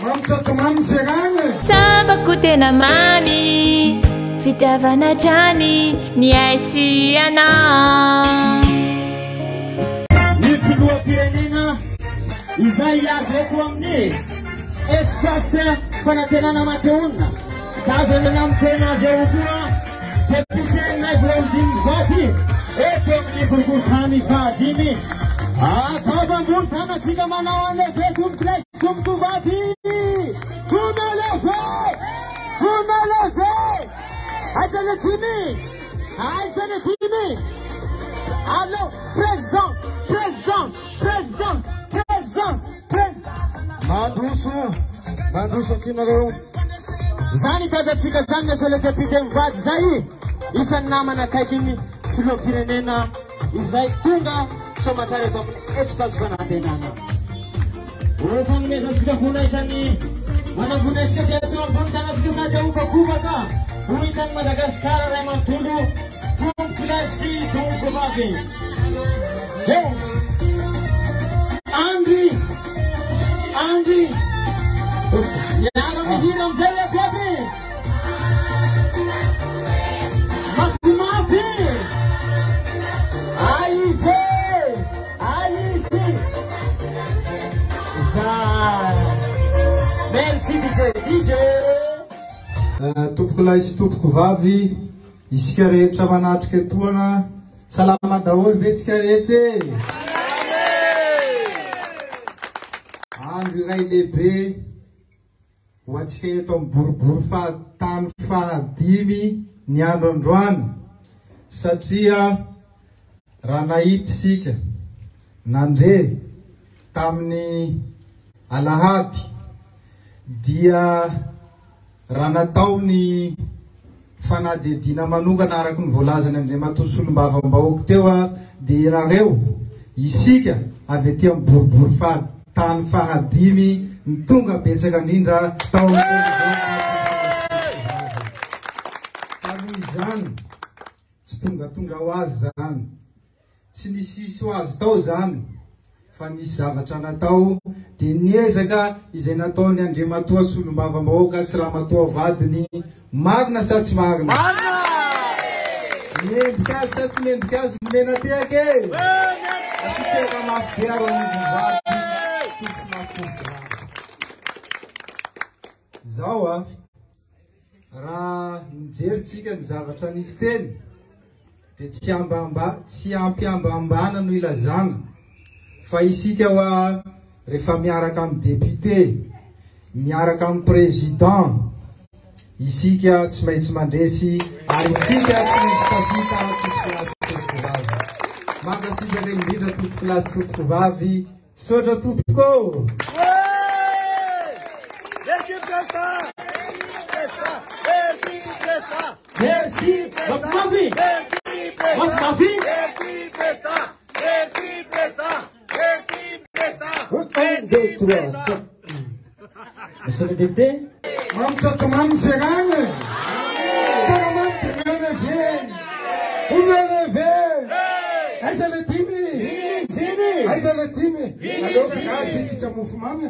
Mamy tratra mamy ny fiarahana e! Tsapako tena mamy, fitiavana hatrany ny ahy sy ianao. Ny filoham-pirenena izay avy eto amin'ny Espace Fanantenana Mateona, tazana namonjena azy eo koa député Naivo Raholdina mivady eto amin'ny boriborintany fahadimy. Ataovy ambony tanantsika manao an'lehibe tompokolahy sy tompokovavy. Kuna leve! Kuna leve! Aiza le dimy? Aiza le dimy? Allo, président, président, président, président, président. Mandroso, mandroso aty nareo. Zany tazantsika zany monsieur le député mivady zay isan'ny namana akaikin'ny filoham-pirenena izay tonga soamatsara eto amin'ny espace fanantenana. Ho fanomezantsika voninahitra ny manam-boninahitsika dia atao ambony tanantsika sady ahobakobaka ho hitan'i Madagasikara ray manontolo tompokolahy sy tompokovavy. Eo! Andry! Andry! Miara mihira amizay ry abiaby! Mafimafy! Aize! Aizy! Zay! Merci DJ DJ! Tompokolahy sy tompokovavy, isika rehetra manatrika etoana, salama daholo ve tsika rehetra e? Andro iray lehibe ho antsika eto amin'ny boribory fahatany fahadimy ny andro androany satria raha nahita isika nandre tamin'ny alahady dia Raha natao ny fanadihadiana manokana araka ny voalazan'i Andriamatoa Solombavambahoaka teo dia ianareo, isika avy aty amin'ny boribory fahatany fahadimy no tonga betsaka indrindra tao amin'ny Ka noho izany, tsy tongatonga ho azy izany. Tsy nisihisy ho azy tao izany fa nisy zavatra natao dia niezaka izay nataon'i Andriamatoa Solombavambahoaka sy Ramatoa vadiny marina sa tsy marina? Marina! Mendrika azy sa tsy mendrika azy ny mena tehaka e? Asio tehaka mafy be ary an'izy mivady tompoko lahy sy tompoko vavy. Izao a, raha nijery tsika ny zavatra nisy teny dia tsy ambamba tsy ampiambambana no ilazana fa isika hoa rehefa miaraka amin'ny député, miaraka amin'ny président, isika tsy maintsy mandresy ary isika tsy maintsy tafita tompokolahy sy tompokovavy. Mankasitraka indrindra tompokolahy sy tompokovavy. Misaotra tompoko ô! Merci président! Merci président! Merci! Mafimafy! Merci président! Mafimafy! Merci président! Merci président! Merci président! Un, deux, trois, stop. Monsieur le député. Mamy tratra mamy ny fiarahana e! Tena mamy dia me-lever! Ho me-lever! Aiza le dimy? Aiza le dimy? Aleo asiantsika mofomamy e!